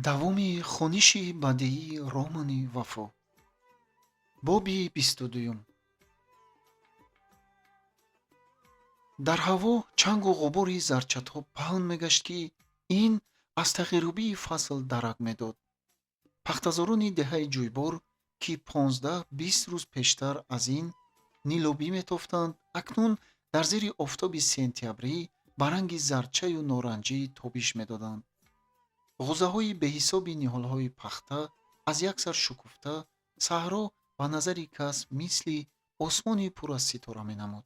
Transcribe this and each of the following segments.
Давоми хониши бадеии романи Вафо. Боби 22-юм. Дар ҳаво чангу ғубори зарчатоб паҳн мегашт, ки ин аз тағйирёбии фасл дарак медод. Пахтазорони деҳаи Ҷӯйбор, ки 15-20 рӯз пештар аз ин нилобӣ метофтанд, акнун дар зери офтоби сентябрӣ ба ранги зардчаю норанҷӣ тобиш медоданд. Ғузаҳои беҳисоби ниҳолҳои пахта аз як сар шукуфта, саҳро ба назари кас мисли осмони пур аз ситора менамуд.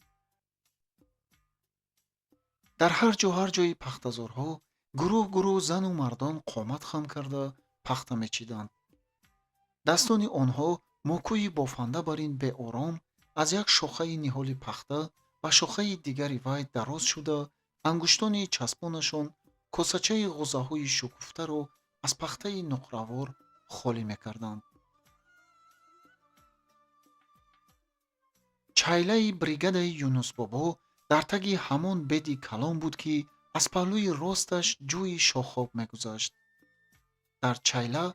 Дар ҳар ҷо ҳар ҷои пахтазорҳо гурӯҳ гурӯҳ зану мардон қомат хам карда пахта мечиданд. Дастони онҳо мӯкӯи бофанда бар ин беором аз як шохаи ниҳоли пахта ба шохаи дигари вай дароз шуда, ангуштони часпонашон косачаи ғузаҳои шукуфтаро аз пахтаи нуқравор холӣ мекарданд. Чайлаи бригадаи Юнусбобо дар таги ҳамон беди калон буд, ки аз паҳлӯи росташ ҷӯи шохоб мегузашт. Дар чайла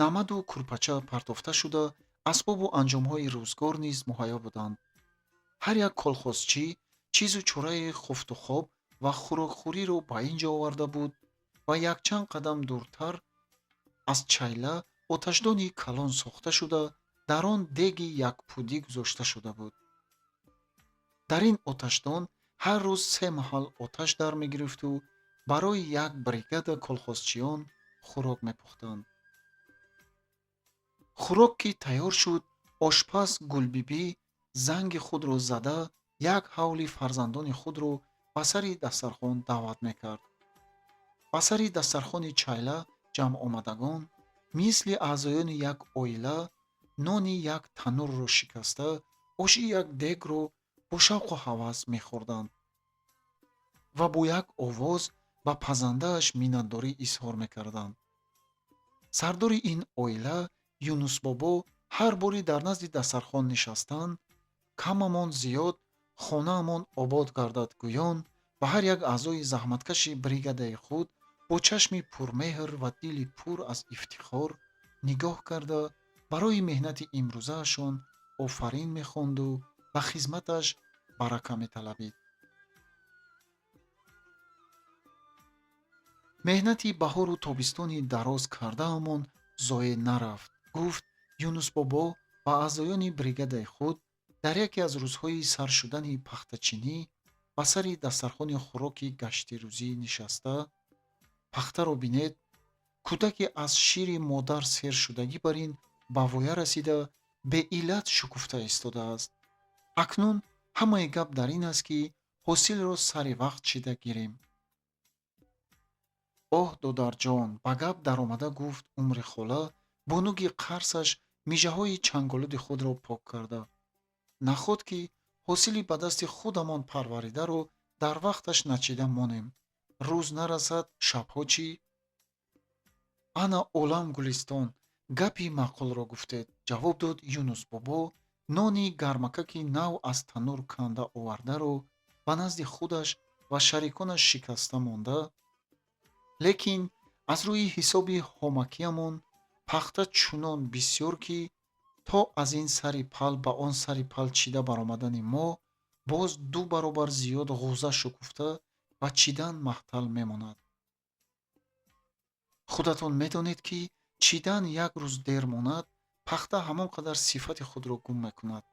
намаду курпача партофта шуда, асбобу анҷомҳои рӯзгор низ муҳайё буданд. Ҳар як колхозчӣ чизу чораи хуфтухоб ва хӯрокхӯриро ба ин ҷо оварда буд ва якчанд қадам дуртар аз чайла оташдони калон сохта шуда, дар он деги якпудӣ гузошта шуда буд. Дар ин оташдон ҳар рӯз се маҳал оташ дар мегирифту барои як бригада колхозчиён хӯрок мепухтанд. Хӯрок ки тайёр шуд, ошпаз Гулбибӣ занги худро зада, як ҳавли фарзандони худро ба сари дастархон даъват мекард. Ба сари дастархони чайла ҷамъомадагон мисли аъзоёни як оила нони як танӯрро шикаста, оши як дегро бо шавқу ҳавас мехӯрданд ва бо як овоз ба пазандааш миннатдорӣ изҳор мекарданд. Сардори ин оила Юнусбобо ҳар бори дар назди дастархон нишастан, камамон зиёд, хонаамон обод гардад гӯён, ба ҳар як аъзои заҳматкаши бригадаи худ бо чашми пурмеҳр ва дили пур аз ифтихор нигоҳ карда, барои меҳнати имрӯзаашон офарин мехонду ба хизматаш барака металабид. Меҳнати баҳору тобистони дароз кардаамон зоеъ нарафт, гуфт Юнусбобо ба аъзоёни бригадаи худ дар яке аз рӯзҳои сар шудани пахтачинӣ ба сари дастархони хӯроки гаштирӯзӣ нишаста. Пахтаро бинед, кӯдаке аз шири модар сер шудагӣ бар ин ба воя расида, беиллат шукуфта истодааст. Акнун ҳамаи гап дар ин аст, ки ҳосилро сари вақт чида гирем. Оҳ, додарҷон, ба гап даромада гуфт Умри хола бо нуги қарсаш мижаҳои чанголуди худро пок карда. Наход ки ҳосили ба дасти худамон парваридаро дар вақташ начида монем. Рӯз нарасад, шабҳо чӣ? Ана олам гулистон, гапи маъқулро гуфтед, ҷавоб дод Юнусбобо, нони гармакаки нав аз танӯр канда овардаро ба назди худаш ва шариконаш шикаста монда. Лекин аз рӯи ҳисоби ҳомакиямон пахта чунон бисёр, ки то аз ин сари пал ба он сари пал чида баромадани мо боз ду баробар зиёд ғуза шукуфта ва чидан маҳтал мемонад. Худатон медонед, ки чидан як рӯз дер монад, пахта ҳамон қадар сифати худро гум мекунад.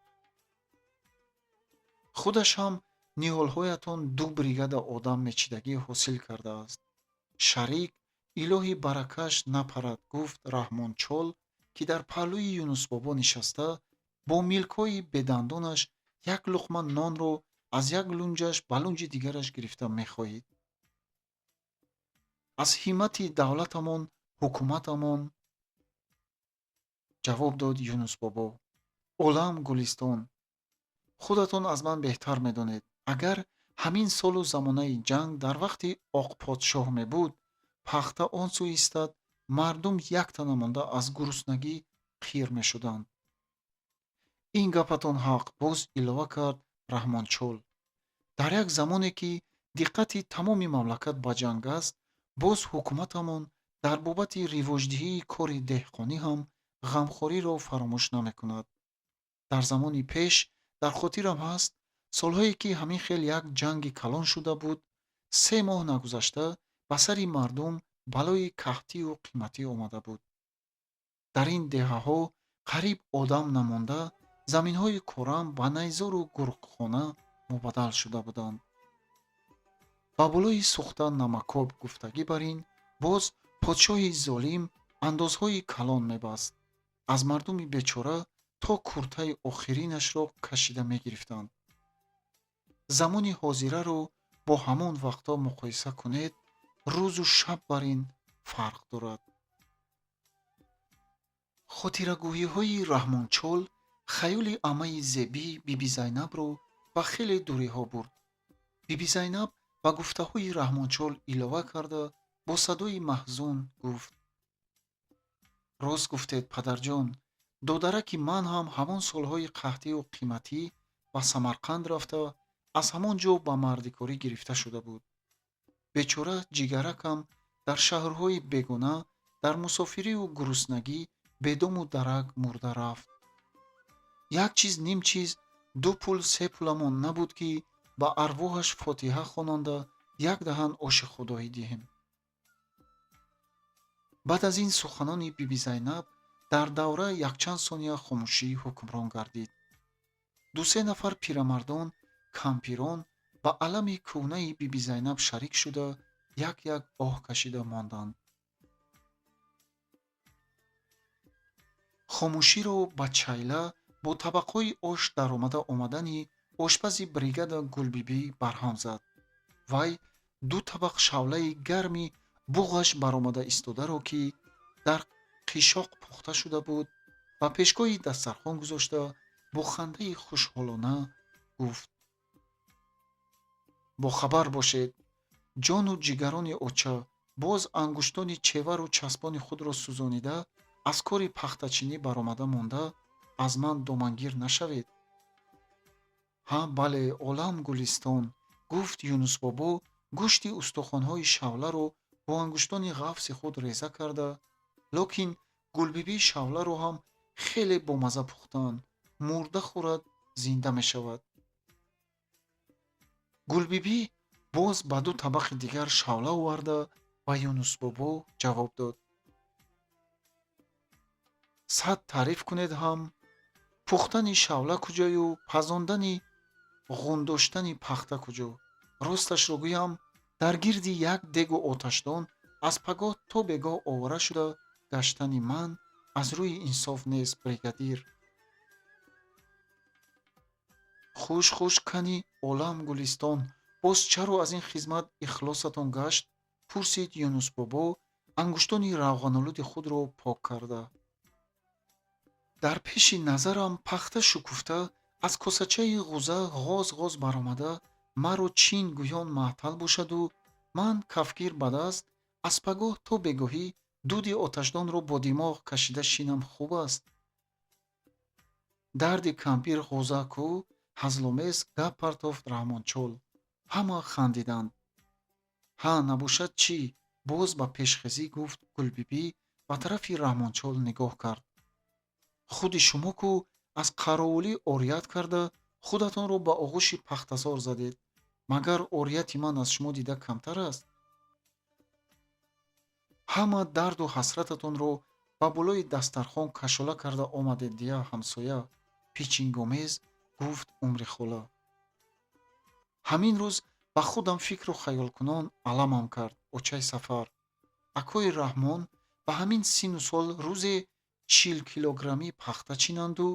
Худаш ҳам ниҳолҳоятон ду бригада одам мечидагӣ ҳосил кардааст. Шарик илоҳи баракаш напарад, гуфт Раҳмончол, ки дар паҳлӯи Юнусбобо нишаста, бо милкҳои бедандонаш як луқма нонро аз як лунҷаш ба лунҷи дигараш гирифта мехоҳид. Аз ҳиммати давлатамон, ҳукуматамон, ҷавоб дод Юнусбобо. Олам гулистон, худатон аз ман беҳтар медонед, агар ҳамин солу замонаи ҷанг дар вақти Оқподшоҳ мебуд, пахта он сӯ истад, мардум яктана монда аз гуруснагӣ қир мешуданд. Ин гапатон ҳақ, боз илова кард Раҳмончол. Дар як замоне ки диққати тамоми мамлакат ба ҷанг аст, боз ҳукуматамон Дар бобати ривоҷдиҳии кори деҳқонӣ ҳам ғамхориро фаромӯш намекунад. Дар замони пеш дар хотирам ҳаст, солҳое ки ҳамин хел як ҷанги калон шуда буд, 3 моҳ нагузашта ба сари мардум балои қаҳтию қиматӣ омада буд. Дар ин деҳаҳо қариб одам намонда, заминҳои корам ба найзору гургхона мубаддал шуда буданд. Ба болои сӯхта намакоб гуфтагӣ бар ин, боз подшоҳи золим андозҳои калон мебаст. Аз мардуми бечора то куртаи охиринашро кашида мегирифтанд. Замони ҳозираро бо ҳамон вақтҳо муқоиса кунед, рӯзу шаб бар ин фарқ дорад. Хотирагӯиҳои Раҳмончол хаёли аммаи Зебӣ, Бибизайнабро ба хеле дуриҳо бурд. Бибизайнаб ба гуфтаҳои Раҳмончол илова карда, бо садои маҳзун гуфт: «Рост гуфтед, падарҷон, додараки ман ҳам ҳамон солҳои қаҳтию қиматӣ ба Самарқанд рафта, аз ҳамон ҷо ба мардикорӣ гирифта шуда буд. Бечора ҷигаракам дар шаҳрҳои бегона дар мусофирию гуруснагӣ бедому дарак мурда рафт. Як чиз, ним чиз, ду пул, се пуламон набуд, ки ба арвоҳаш фотиҳа хононда, як даҳан оши худоӣ диҳем». Баъд аз ин суханони Бибизайнаб дар давра якчанд сония хомӯшӣ ҳукмрон гардид. Дусе нафар пирамардон, кампирон ба алами кӯҳнаи Бибизайнаб шарик шуда, як як оҳ кашида монданд. Хомӯширо ба чайла бо табақҳои ош даромада омадани ошпази бригада Гулбибӣ барҳам зад. Вай ду табақ шавлаи гарми буғаш баромада истодаро, ки дар қишоқ пухта шуда буд, ба пешгоҳи дастархон гузошта, бо хандаи хушҳолона гуфт: «Бохабар бошед, ҷону ҷигарони оча, боз ангуштони чевару часпони худро сӯзонида, аз кори пахтачинӣ баромада монда, аз ман домангир нашавед». «Ҳа, бале, олам гулистон», гуфт Юнусбобо, гӯшти устухонҳои шавларо бо ангуштони ғафси худ реза карда. «Лекин Гулбибӣ шавларо ҳам хеле бомазза пухтаанд, мурда хӯрад, зинда мешавад». Гулбибӣ боз ба ду табақи дигар шавла оварда, ба Юнусбобо ҷавоб дод: «Сад таъриф кунед ҳам, пухтани шавла куҷою пазондани ғундоштани пахта куҷо? Росташро гӯям, дар гирди як дегу оташдон аз пагоҳ то бегоҳ овора шуда гаштани ман аз рӯи инсоф нест, бригадир». «Хуш, хуш, кани олам гулистон, боз чаро аз ин хизмат ихлосатон гашт?» пурсид Юнусбобо, ангуштони равғанулуди худро пок карда. «Дар пеши назарам пахта шукуфта, аз косачаи ғуза ғоз ғоз баромада, маро чин гӯён маътал бошаду ман кафгир ба даст аз пагоҳ то бегоҳӣ дуди оташдонро бо димоғ кашида шинам, хуб аст?» «Дарди кампир ғуза ку», ҳазломез гап партофт Раҳмончол. Ҳама хандиданд. «Ҳа, набошад чӣ?» боз ба пешхезӣ гуфт Гулбибӣ, ба тарафи Раҳмончол нигоҳ кард. «Худи шумо ку аз қаровулӣ орият карда, худатонро ба оғӯши пахтазор задед. Магар орияти ман аз шумо дида камтар аст? Ҳама дарду ҳасрататонро ба болои дастархон кашола карда омадед дия, ҳамсоя», пичингомез гуфт Умрихола. «Ҳамин рӯз ба худам фикру хаёлкунон аламам кард, очаи Сафар. Акои Раҳмон ба ҳамин синну сол рӯзе 40 килограммӣ пахта чинанду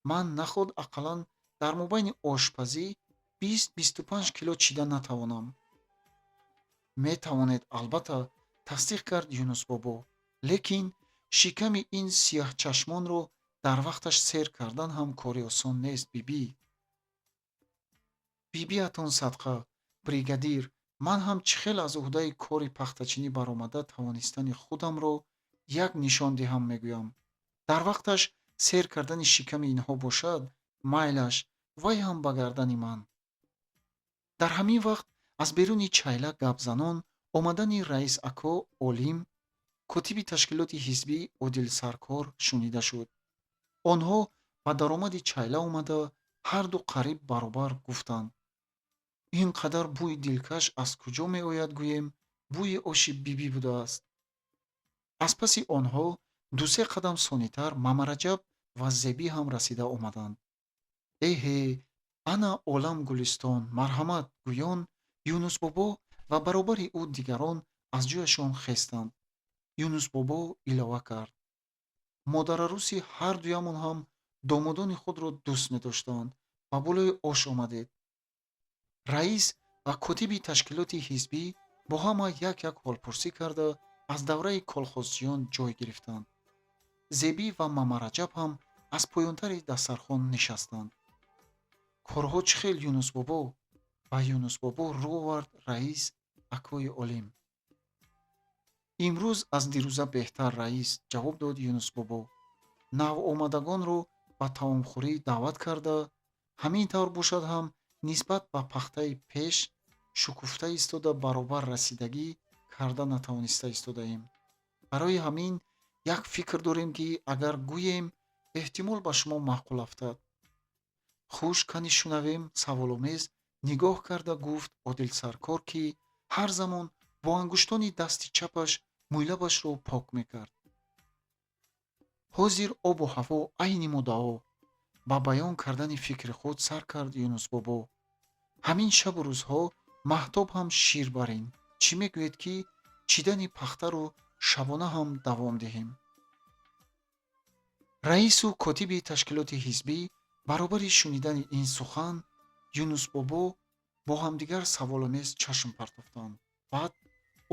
ман наход ақаллан дар мобайни ошпазӣ 20-25 кило чида натавонам». «Метавонед, албатта», тасдиқ кард Юнусбобо, «лекин шиками ин сияҳчашмонро дар вақташ сер кардан ҳам кори осон нест, бибӣ». «Бибиатон садқа, бригадир, ман ҳам чӣ хел аз уҳдаи кори пахтачинӣ баромада тавонистани худамро як нишон диҳам мегӯям. Дар вақташ сер кардани шиками инҳо бошад, майлаш, вай ҳам ба гардани ман». Дар ҳамин вақт аз беруни чайла гапзанон омадани раис ако Олим Котиби ташкилоти ҳизбӣ Одил Саркор шунида шуд. Онҳо ба даромади чайла омада, ҳарду қариб баробар гуфтанд: «Ин қадар бӯи дилкаш аз куҷо меояд, гӯем, бӯи оши Бибӣ будааст». Аз паси онҳо ду-се қадам сонитар Мамараҷаб ва Зебӣ ҳам расида омаданд. «Эҳе, ана олам гулистон, марҳамат», гӯён Юнусбобо ва баробари ӯ дигарон аз ҷояшон хестанд. Юнусбобо илова кард: «Модараруси ҳардуямон ҳам домодони худро дӯст медоштанд. Ба болои ош омадед». Раис ва котиби ташкилоти ҳизбӣ бо ҳама як-як ҳолпурсӣ карда, аз давраи колхозчиён ҷой гирифтанд. Зебӣ ва Мамараҷаб ҳам аз поёнтари дастархон нишастанд. «Корҳо чӣ хел, Юнусбобо?» Ба Юнусбобо рӯ овард раис акои Олим. «Имрӯз аз дирӯза беҳтар, раис», ҷавоб дод Юнусбобо. «Навомадагонро ба таомхӯрӣ даъват карда, ҳамин тавр бошад ҳам нисбат ба пахтаи пеш шукуфта истода баробар расидагӣ карда натавониста истодаем. Барои ҳамин як фикр дорем, ки агар гӯем, эҳтимол ба шумо маъқул афтад». «Хуш, кани шунавем», саволомез нигоҳ карда гуфт Одил Саркор, ки ҳар замон бо ангуштони дасти чапаш мӯйлабашро пок мекард. «Ҳозир обу ҳаво айни муддао», ба баён кардани фикри худ сар кард Юнусбобо. «Ҳамин шабу рӯзҳо маҳтоб ҳам шир барин. Чӣ мегӯед, ки чидани пахтаро шабона ҳам давом диҳем?» Раису котиби ташкилоти ҳизбӣ баробари шунидани ин сухан Юнусбобо бо ҳамдигар саволомез чашм партофтанд. Баъд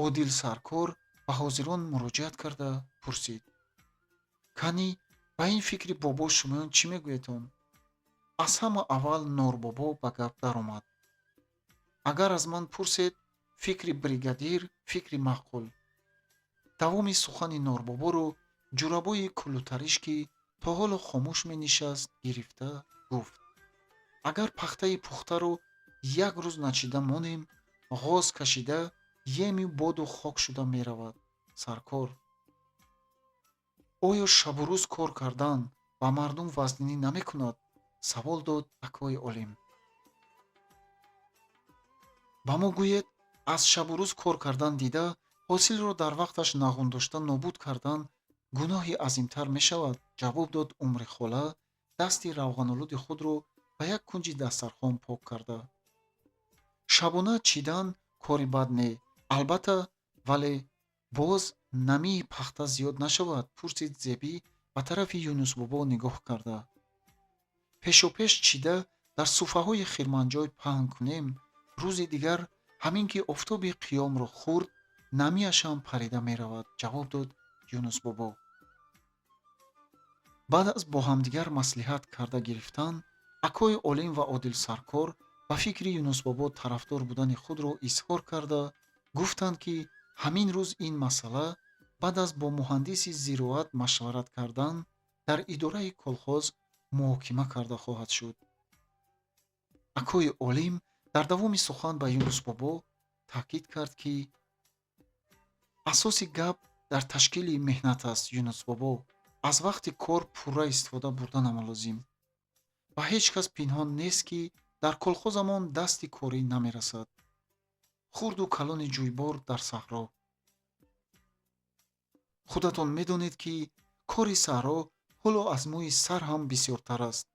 Одил Саркор ба ҳозирон муроҷиат карда пурсид: «Кани, ба ин фикри бобо шумоён чӣ мегӯедон?» Аз ҳама аввал Норбобо ба гап даромад: «Агар аз ман пурсед, фикри бригадир фикри маъқул». Давоми сухани Норбоборо Ҷурабои куллутариш, ки то ҳоло хомӯш менишаст, гирифта гуфт: «Агар пахтаи пухтаро як рӯз начида монем, ғоз кашида, еми боду хок шуда меравад, саркор». «Оё шабу рӯз кор кардан ба мардум вазнинӣ намекунад?» савол дод акои Олим. «Ба мо гӯед, аз шабу рӯз кор кардан дида ҳосилро дар вақташ нағундошта нобуд кардан гуноҳи азимтар мешавад», ҷавоб дод Умрихола, дасти равғанулуди худро ба як кунҷи дастархон пок карда. «Шабона чидан кори бад не, албатта, вале боз намии пахта зиёд нашавад?» пурсид Зебӣ ба тарафи Юнусбобо нигоҳ карда. «Пешопеш чида дар суфаҳои хирманҷой паҳн кунем, рӯзи дигар ҳамин ки офтоби қиёмро хӯрд, намиашам парида меравад», ҷавоб дод Юнусбобо. Баъд аз бо ҳамдигар маслиҳат карда гирифтан, акои Олим ва Одил Саркор ба фикри Юнусбобо тарафдор будани худро изҳор карда гуфтанд, ки ҳамин рӯз ин масъала баъд аз бо муҳандиси зироат машварат кардан дар идораи колхоз муҳокима карда хоҳад шуд. Акои Олим дар давоми сухан ба Юнусбобо таъкид кард, ки асоси гап дар ташкили меҳнат аст, Юнусбобо, аз вақти кор пурра истифода бурданам лозим. Ба ҳеҷ кас пинҳон нест, ки дар колхозамон дасти корӣ намерасад. Хурду калони ҷӯйбор дар саҳро. Худатон медонед, ки кори саҳро ҳоло аз мӯи сар ҳам бисёртар аст.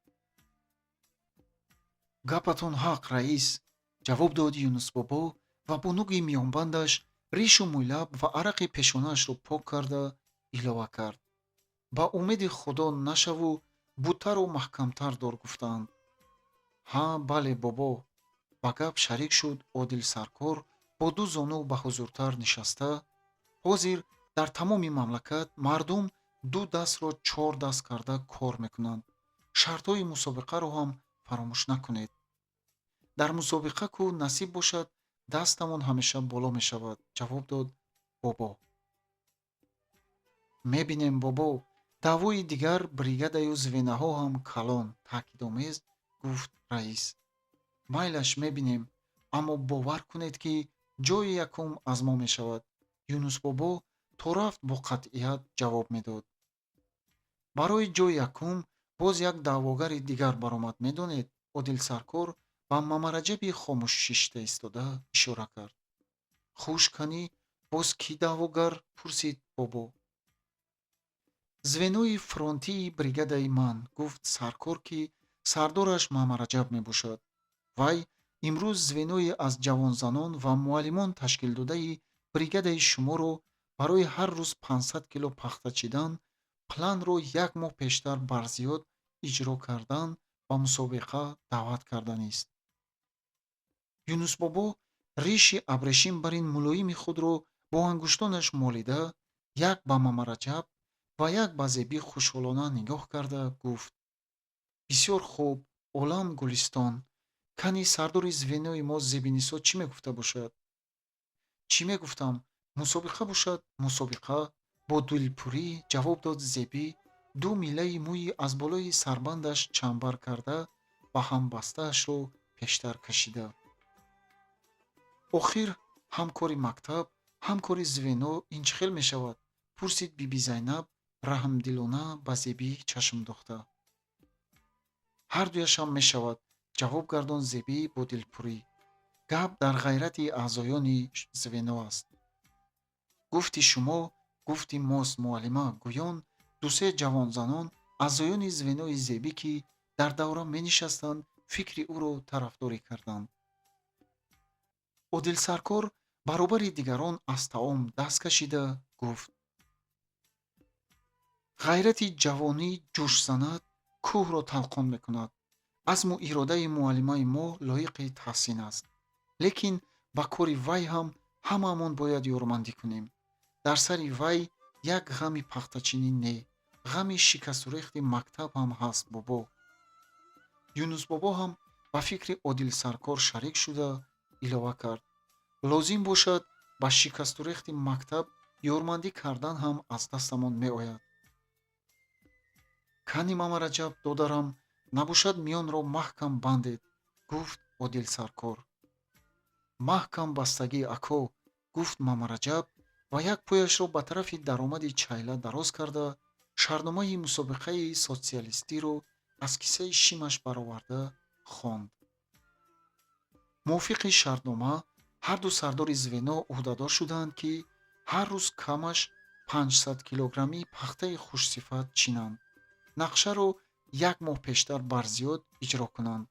«Гапатон ҳақ, раис», ҷавоб дод Юнусбобо ва бо нуги миёнбандаш ришу мӯйлаб ва арақи пешонаашро пок карда илова кард: «Ба умеди Худо нашаву буттаро маҳкамтар дор гуфтаанд». «Ҳа, бале, бобо», ба гап шарик шуд Одил Саркор, бо ду зону ба ҳузуртар нишаста. «Ҳозир дар тамоми мамлакат мардум ду дастро чор даст карда кор мекунанд. Шартҳои мусобиқаро ҳам фаромӯш накунед. Дар мусобиқа ку насиб бошад, дастамон ҳамеша боло мешавад», ҷавоб дод бобо. «Мебинем, бобо, даъвои дигар бригадаю звенаҳо ҳам калон», таъкидомез гуфт раис. «Майлаш, мебинем, аммо бовар кунед, ки ҷои якум аз мо мешавад». Юнусбобо То рафт бо қатъият ҷавоб медод. Барои ҷои якум боз як даъвогари дигар баромад, медонед? Одилсаркор ба Мамараҷаби хомӯш шишта истода ишора кард. Хуш, канӣ, боз кӣ даъвогар? Пурсид бобо. Звенои фронтии бригадаи ман, гуфт саркор, ки сардораш Мамараҷаб мебошад. Вай имрӯз звенои аз ҷавонзанон ва муаллимон ташкилдодаи бригадаи шуморо барои ҳар рӯз 500 кило пахта чидан, планро як моҳ пештар барзиёд иҷро кардан ба мусобиқа даъват карданист. Юнусбобо риши абрешим бар ин мулоими худро бо ангуштонаш молида, як ба Мамараҷаб ва як ба Зебӣ хушҳолона нигоҳ карда гуфт: «Бисёр хуб, олам гулистон. Кани, сардори звенои мо Зебинисо чӣ мегуфта бошад?» «Чӣ мегуфтам? Мусобиқа бошад, мусобиқа», бо дилпурӣ ҷавоб дод Зебӣ, ду милаи мӯи аз болои сарбандаш чамбар карда ба ҳам бастаашро пештар кашида. «Охир ҳам кори мактаб, ҳам кори звено ин чӣ хел мешавад?» пурсид Биби Зайнаб, раҳмдилона ба Зебӣ чашм духта. «Ҳардуяшам мешавад», ҷавоб гардонд Зебӣ бо дилпурӣ. «Гап дар ғайрати аъзоёни звено аст». «Гуфти шумо гуфти мост, муаллима», гӯён дусе ҷавонзанон, аъзоёни звенои Зебӣ, ки дар давра менишастанд, фикри ӯро тарафдорӣ карданд. Одилсаркор баробари дигарон аз таом даст кашида гуфт: «Ғайрати ҷавонӣ ҷӯш занад, кӯҳро талқон мекунад. Азму иродаи муаллимаи мо лоиқи таҳсин аст, лекин ба кори вай ҳам ҳамаамон бояд ёрмандӣ кунем. Дар сари вай як ғами пахтачинӣ не, ғами шикасту рехти мактаб ҳам ҳаст, бобо». Юнусбобо ҳам ба фикри Одилсаркор шарик шуда илова кард: «Лозим бошад, ба шикасту рехти мактаб ёрмандӣ кардан ҳам аз дастамон меояд». «Кани, Мамараҷаб додарам, набошад, миёнро маҳкам бандед», гуфт Одилсаркор. «Маҳкам бастагӣ, ако», гуфт Мамараҷаб ва як пояшро ба тарафи даромади чайла дароз карда, шартномаи мусобиқаи социалистиро аз кисаи шимаш бароварда хонд. Мувофиқи шартнома, ҳарду сардори звено ӯҳдадор шуданд, ки ҳар рӯз камаш 500 килограммӣ пахтаи хушсифат чинанд, нақшаро як моҳ пештар барзиёд иҷро кунанд.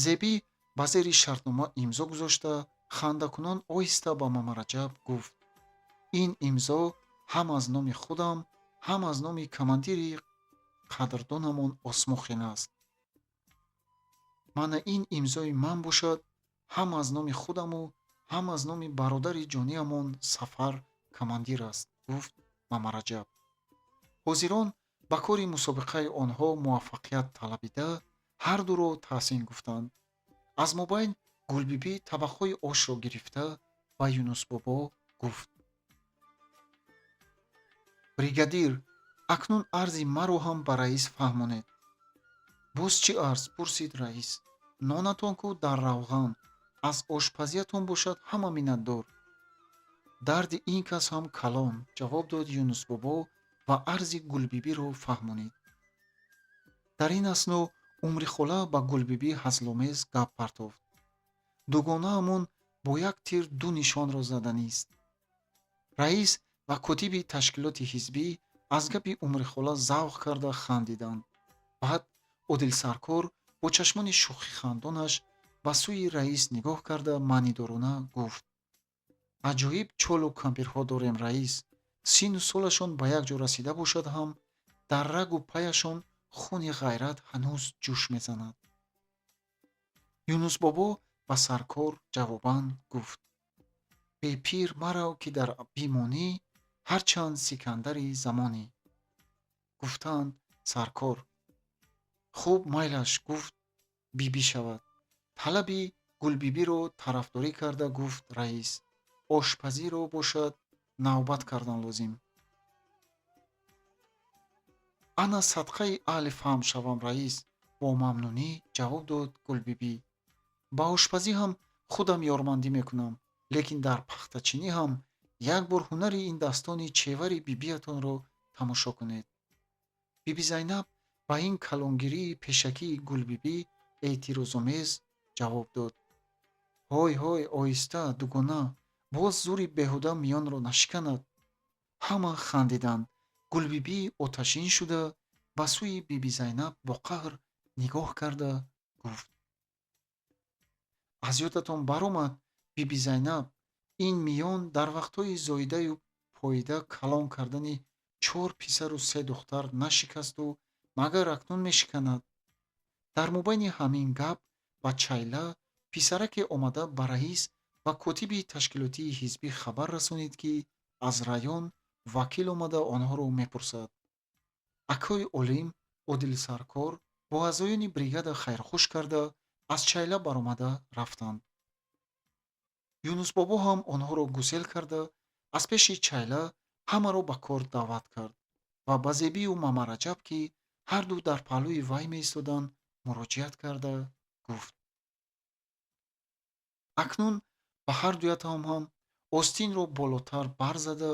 Зебӣ ба зери шартнома имзо гузошта, хандакунон оҳиста ба Мамараҷаб гуфт: «Ин имзо ҳам аз номи худам, ҳам аз номи командири қадрдонамон Осмохин аст. Мана ин имзои ман бошад, ҳам аз номи худаму ҳам аз номи бародари ҷониамон Сафар командир аст», гуфт Мамараҷаб. Ҳозирон ба кори мусобиқаи онҳо муваффақият талабида, ҳардуро таҳсин гуфтанд. Аз мобайн Гулбибӣ табақҳои ошро гирифта ба Юнусбобо гуфт: «Бригадир, акнун арзи маро ҳам ба раис фаҳмонед». «Боз чӣ арз?» пурсид раис. «Нонатон ку дар равған, аз ошпазиятон бошад ҳама миннатдор». «Дарди ин кас ҳам калон», ҷавоб дод Юнусбобо ва арзи Гулбибиро фаҳмонид. Дар ин асно Умрихола ба Гулбибӣ ҳазломез гап партофт: «Дугонаамон бо як тир ду нишонро заданист». Раис ва котиби ташкилоти ҳизбӣ аз гапи Умрихола завқ карда хандиданд. Баъд Одилсаркор бо чашмони шӯхихандонаш ба сӯи раис нигоҳ карда, маънидорона гуфт: «Аҷоиб чолу кампирҳо дорем, раис. Сину солашон ба як ҷо расида бошад ҳам, дар рагу паяшон хуни ғайрат ҳанӯз ҷӯш мезанад». Юнусбобо ба саркор ҷавобан гуфт: «Бепир марав, ки дар бимонӣ, ҳарчанд сикандари замонӣ». Гуфтанд саркор: «Хуб, майлаш, гуфт бибӣ шавад». Талаби Гулбибиро тарафдорӣ карда гуфт раис: «Ошпазиро бошад, навбат кардан лозим». «Ана садқаи аҳли фаҳм шавам, раис», бо мамнунӣ ҷавоб дод Гулбибӣ. «Ба ошпазӣ ҳам худам ёрмандӣ мекунам, лекин дар пахтачинӣ ҳам Як бор ҳунари ин дастони чевари бибиятонро тамошо кунед. Биби Зайнаб ба ин калонгирии пешакии Гулбибӣ эътирозомез ҷавоб дод: ҳой, ҳой, оҳиста, дугона, боз зури беҳуда миёнро нашиканад. Ҳама хандиданд. Гулбибӣ оташин шуда ба сӯи Биби Зайнаб бо қаҳр нигоҳ карда гуфт: аз ёдатон баромад, Биби Зайнаб, ин миён дар вақтҳои зоидаю поида калон кардани 4 писару 3 духтар нашикасту магар акнун мешиканад? Дар мобайни ҳамин гап ба чайла писараке омада ба раис ва котиби ташкилотии ҳизбӣ хабар расонид, ки аз район вакил омада онҳоро мепурсад. Акои Олим Одилсаркор бо аъзоёни бригада хайрхуш карда аз чайла баромада рафтанд. Юнусбобо ҳам онҳоро гусел карда аз пеши чайла ҳамаро ба кор даъват кард ва ба Зебию Мамараҷаб, ки ҳарду дар паҳлӯи вай меистоданд, муроҷиат карда гуфт: акнун ба ҳардуятон ҳам остинро болотар барзада,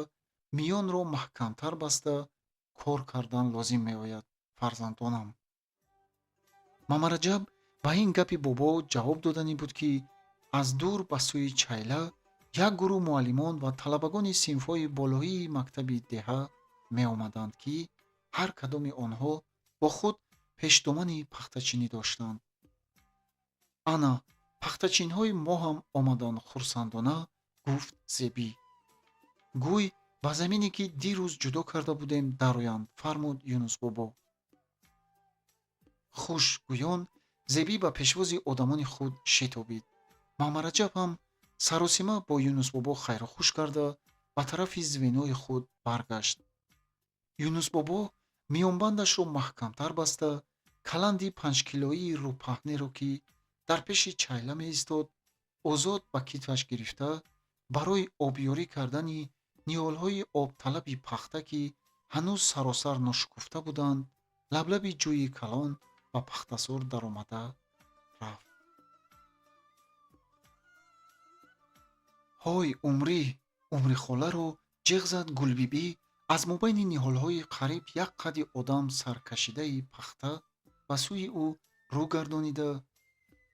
миёнро маҳкамтар баста кор кардан лозим меояд, фарзандонам. Мамараҷаб ба ин гапи бобо ҷавоб доданӣ буд, ки аз дур ба сӯи чайла як гурӯҳ муаллимон ва талабагони синфҳои болоии мактаби деҳа меомаданд, ки ҳар кадоми онҳо бо худ пешдомани пахтачинӣ доштанд. Ана, пахтачинҳои мо ҳам омаданд, хурсандона гуфт Зебӣ. Гӯй ба замине, ки дирӯз ҷудо карда будем, дароянд, фармуд Юнусбобо. Хуш гӯён Зебӣ ба пешвози одамони худ шитобид. Мамараҷаб ҳам саросима бо Юнусбобо хайрухуш карда ба тарафи звенои худ баргашт. Юнусбобо миёнбандашро маҳкамтар баста, каланди 5-килоии рӯпаҳнеро, ки дар пеши чайла меистод, озод ба китфаш гирифта, барои обёрӣ кардани ниҳолҳои обталаби пахта, ки ҳанӯз саросар ношукуфта буданд, лаблаби ҷӯйи калон ба пахтасор даромада рафт. Ҳой, умрӣ! Умрихоларо ҷиғ зад Гулбибӣ аз мобайни ниҳолҳои қариб як қади одам саркашидаи пахта ба сӯи ӯ рӯ гардонида.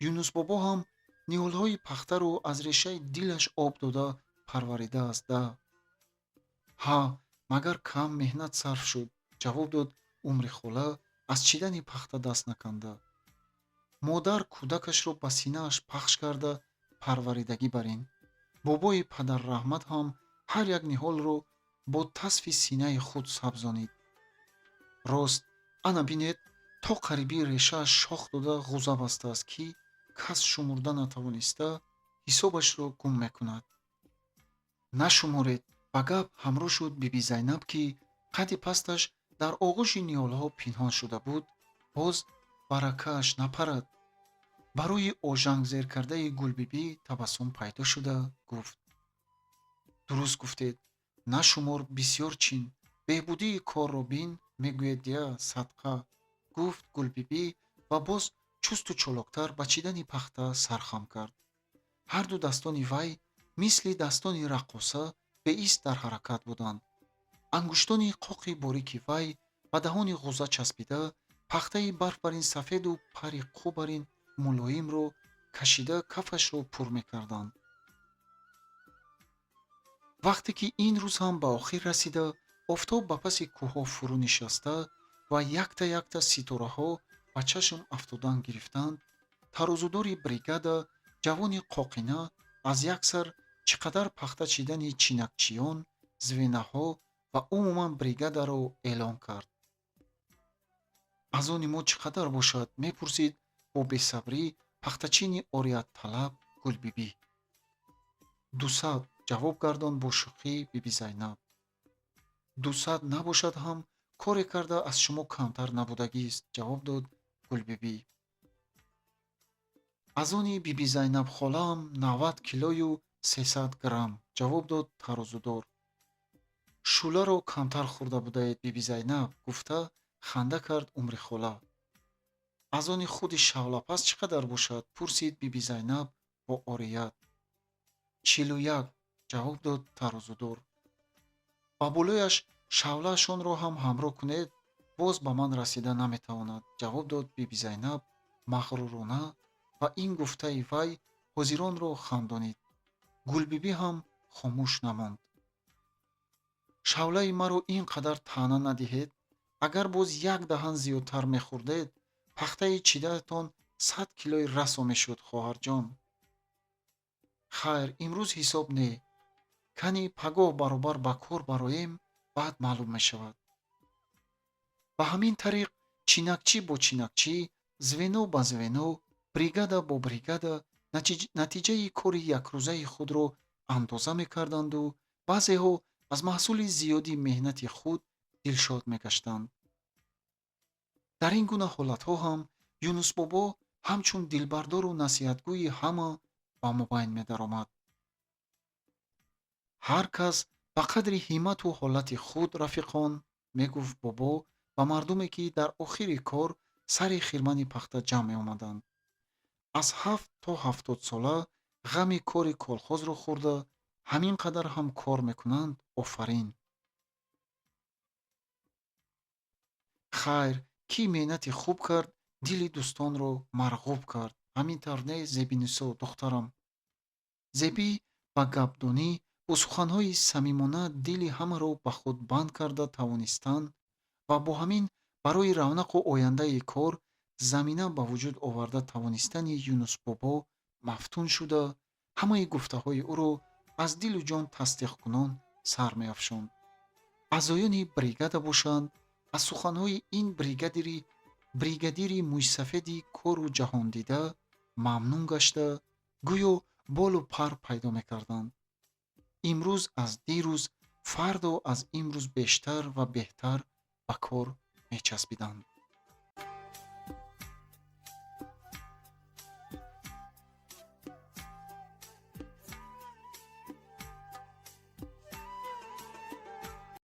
Юнусбобо ҳам ниҳолҳои пахтаро аз решаи дилаш об дода парваридааст да. Ҳа, магар кам меҳнат сарф шуд, ҷавоб дод Умрихола аз чидани пахта даст наканда. Модар кӯдакашро ба синааш пахш карда парваридагӣ барин. Бобои падарраҳмат ҳам ҳар як ниҳолро бо тасфи синаи худ сабзонид. Рост, ана бинед, то қарибӣ решааш шох дода ғуза бастааст, ки кас шумурда натавониста ҳисобашро гум мекунад. Нашуморед, ба гап ҳамроҳ шуд Биби Зайнаб, ки қадди пасташ дар оғӯши ниҳолҳо пинҳон шуда буд, боз баракааш напарад. Барои ожангзеркардаи Гулбибӣ табассум пайдо шуда гуфт: дуруст гуфтед, нашумор бисёр чин, беҳбудии корро бин, мегӯед я садқа, гуфт Гулбибӣ ва боз чусту чолоктар ба чидани пахта сархам кард. Ҳарду дастони вай мисли дастони раққоса беист дар ҳаракат буданд. Ангуштони қоқи борики вай ба даҳони ғуза часпида, пахтаи барф бар ин сафеду пари қӯ бар ин мулоимро кашида кафашро пур мекарданд. Вақте ки ин рӯз ҳам ба охир расида, офтоб ба паси кӯҳҳо фурӯ нишаста ва якта-якта ситораҳо ба чашм афтодан гирифтанд, тарозудори бригада ҷавони қоқина аз як сар чӣ қадар пахта чидани чинакчиён, звенаҳо ва умуман бригадаро эълон кард. Аз они мо чӣ қадар бошад? Мепурсид бо бесабрӣ пахтачини ориатталаб Гулбибӣ. 200, ҷавоб гардон бо шӯхӣ Биби Зайнаб. 200 набошад ҳам коре карда аз шумо камтар набудагист, ҷавоб дод Гулбибӣ. Аз они Биби Зайнаб холаам 90 килою 300 грамм, ҷавоб дод тарозудор. Шӯларо камтар хӯрда будаед, Биби Зайнаб, гуфта ханда кард Умрихола. Аз они худи шавлапаз чӣ қадар бошад? Пурсид Биби Зайнаб бо орият. 41, Ҷавоб дод тарозудор. Ба болояш шавлаашонро ҳам ҳамроҳ кунед, боз ба ман расида наметавонад, ҷавоб дод Биби Зайнаб мағрурона ва ин гуфтаи вай ҳозиронро хандонид. Гулбибӣ ҳам хомӯш намонд. Шавлаи маро ин қадар таъна надиҳед. Агар боз як даҳан зиёдтар мехӯрдед, пахтаи чидаатон 100 килои расо мешуд, хоҳарҷон. Хайр, имрӯз ҳисоб не. Кани пагоҳ баробар ба кор бароем, баъд маълум мешавад. Ба ҳамин тариқ чинакчӣ бо чинакчӣ, звено ба звено, бригада бо бригада натиҷаи кори якрӯзаи худро андоза мекарданду баъзеҳо аз маҳсули зиёди меҳнати худ дилшод мегаштанд. Дар ин гуна ҳолатҳо ҳам Юнусбобо ҳамчун дилбардору насиҳатгӯи ҳама ба мобайн медаромад. Ҳар кас ба қадри ҳиммату ҳолати худ, рафиқон, мегуфт бобо ба мардуме, ки дар охири кор сари хирмани пахта ҷамъ меомаданд. Аз 7 то 70сола ғами кори колхозро хӯрда, ҳамин қадар ҳам кор мекунанд, офарин. Хайр, кӣ меҳнати хуб кард, дили дӯстонро марғуб кард. Ҳамин тавр не, Зебинисо, духтарам? Зебӣ ба гапдонӣ бо суханҳои самимона дили ҳамаро ба худ банд карда тавонистан ва бо ҳамин барои равнақу ояндаи кор замина ба вуҷуд оварда тавонистани Юнусбобо мафтун шуда, ҳамаи гуфтаҳои ӯро аз дилу ҷон тасдиқкунон сар меафшонд. Аъзоёни бригада бошанд, аз суханҳои ин бригадири мӯйсафеди кору ҷаҳондида мамнун гашта, гӯё болу пар пайдо мекарданд. Имрӯз аз дирӯз, фардо аз имрӯз бештар ва беҳтар ба кор мечаспиданд.